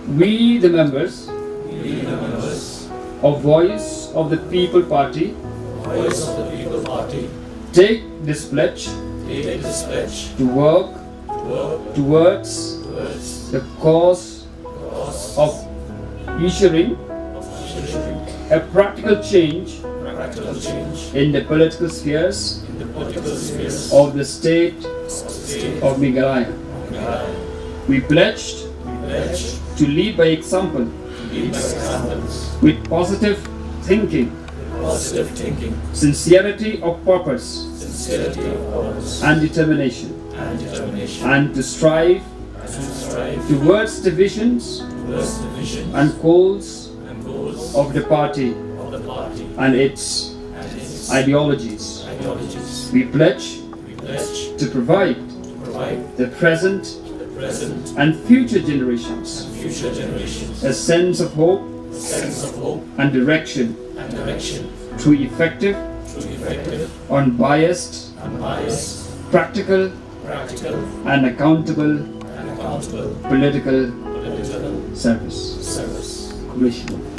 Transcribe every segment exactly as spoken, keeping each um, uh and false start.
We, the members of Voice of the People Party, Voice of the People Party, take this pledge take this pledge to work to work towards towards the cause of ensuring a practical change practical change in the political spheres in the political spheres of the state of Meghalaya. We pledged to lead by example with positive thinking, positive thinking, sincerity of purpose, sincerity of purpose, and determination, and determination, and to strive and to strive towards the visions towards the vision and goals and goals of the party of the party and its and its ideologies. Ideologies. We pledge We pledge to provide to provide the present the present and future generations and future generations a sense of hope a sense of hope and direction and direction through effective, through effective, unbiased, unbiased, practical, practical, and accountable and accountable political political service. Service. Congratulations.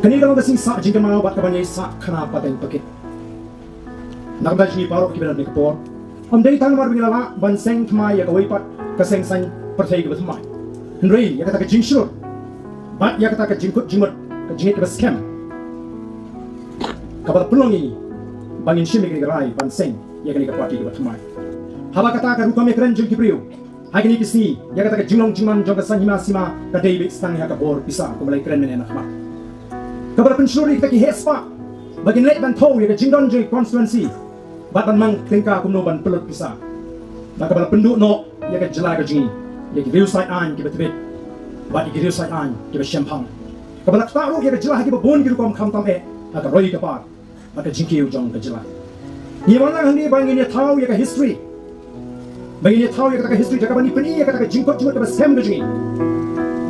Kane ka long ka sngi sah jingkynmaw bad ka ban ïai sah khana pateng pakit. Na ka bynta jong ngi baroh kiba don ha kane ka por, ym dei tang namar ba ngi la lah ban seng thymmai ïa kawei pat ka seng saiñ pyrthei kaba thymmai, hynrei ïa kata ka jingshlur bad ïa kata ka jingkut jingmut, ka jingngeit kaba skhem kaba la pynlong ïa ngi ba ngin shim ïa kane ka rai ban seng ïa kane ka party kaba thymmai. Haba kata ka rukom ïakren jong ki briew ha kine ki sngi ïa kata ka jinglong jingman jong ka saiñ hima sima ka dei beit tang ïa ka bor pisa kumba la ïakren mynne na khmat, kaba la pynshlur ïa kita ki heh spah ba kin leit ban thew ïa ka jingdon jong ki constituency bad ban mang tyngka kumno ban pynlut pisa. Bad kaba la pynduh noh ïa ka jylla ka jong ngi ïa ki riew sait aiñ kiba tbit bad ïa ki riew sait aiñ kiba shemphang, kaba la ktah ruh ïa ka jylla ha kiba bun ki rukom khamtam eh ha ka roi ka par bad ka jingkiew jong ka jylla. Ngi wan lang hangne ba ngin ïathaw ïa ka history, ba ngin ïathaw ïa kata ka history da kaba ngi pyni ïa kata ka jingkut jingmut kaba skhem ka jong ngi,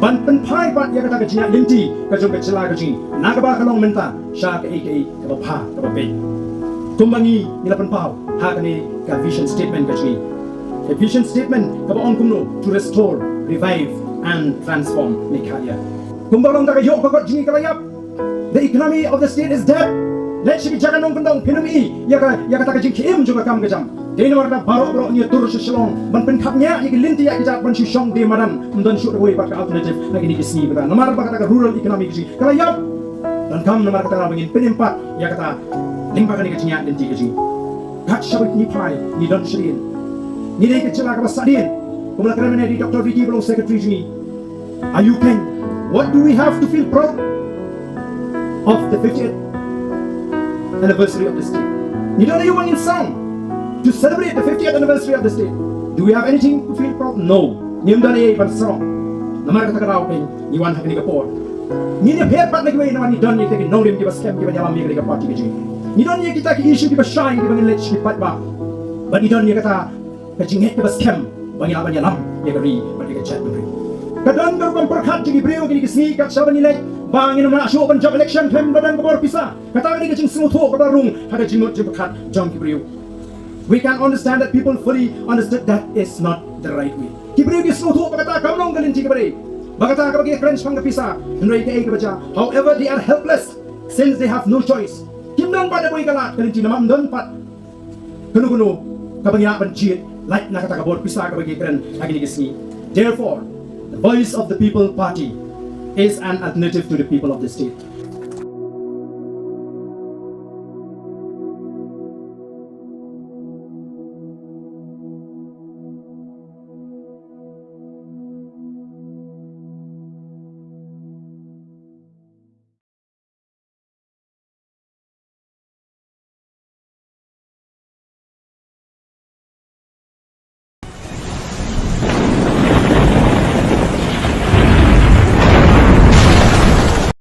ban pynphai pat ïa kata ka jingïaid lynti ka jong ka jylla ka jong ngi na kaba ka long mynta sha kaei kaei kaba bha kaba beit. Kumba ngi, ngi la pynpaw ha kane ka vision statement ka jong ngi, ka vision statement kaba ong kumno: to restore, revive and transform Meghalaya. Kumba long da ka ïoh ka kot jong ngi ka la ïap. The economy of the state is dead. Leit sha ki jaka nongkyndong phin ym i ïa ka, ïa kata ka jingkhie im jong ka kam ka jam. Dei namar kata baroh baroh ngi ïatur sha Shillong ban pynkhapngiah ïa ki lynti ïa ki jait ban shu shong die madan. Ym don shuh kawei pat ka alternative ha kine ki sngi mynta namar ba kata ka rural economy ka jong ngi ka la ïap. Donkam namar kata ba ngin pynim pat ïa kata lyngba kane ka jingïaid lynti ka jong ngi. Kat shaba ngi phai ngi don shadien, ngi dei ka jylla kaba sahdien. Kumba la kren mynne da i Doctor Ricky ba long secretary jong ngi. Are you king? What do we have to feel proud of the fiftieth anniversary of the state? Ngi don aïu ba ngin song to celebrate the fiftieth anniversary of the state? Do we have anything to feel proud? No. Ngim don ei ei ban sarong. Namar kata ka daw pyn ngi wan ha kane ka por. Ngin ïapher pat na kiwei namar ngi don ïa kita ki nongrim kiba skhem kiba ïalam ïa kane ka party ka jong ngi. Ngi don ïa kita ki issue kiba shai kiba ngin leit sha ki paidbah. Bad ngi don ïa kata ka jingngeit kaba skhem ba ngi lah ban ïalam ïa ka ri bad ïa ka jaitbynriew. Ka don ka rukom pyrkhat jong ki briew kine ki sngi kat shaba ngi leit ba ngin ym lah shuh ban jop election khlem ba don ka bor pisa. Kata ka dei ka jingsngewthuh kaba rung ha ka jingmut jingpyrkhat jong ki briew. We can understand that people fully understood that is not the right way. Ki briew ki sngewthuh ba kata kam long ka lynti kaba dei, ba kata kaba ki kren shaphang ka pisa, hynrei kaei kaba jia. However, they are helpless since they have no choice. Kim don pat da kawei ka lad ka lynti namar ym don pat kano kano kaba ngi lah ban jied lait na kata ka bor pisa kaba ki kren ha kine ki sngi. Therefore, the Voice of the People Party is an alternative to the people of the state.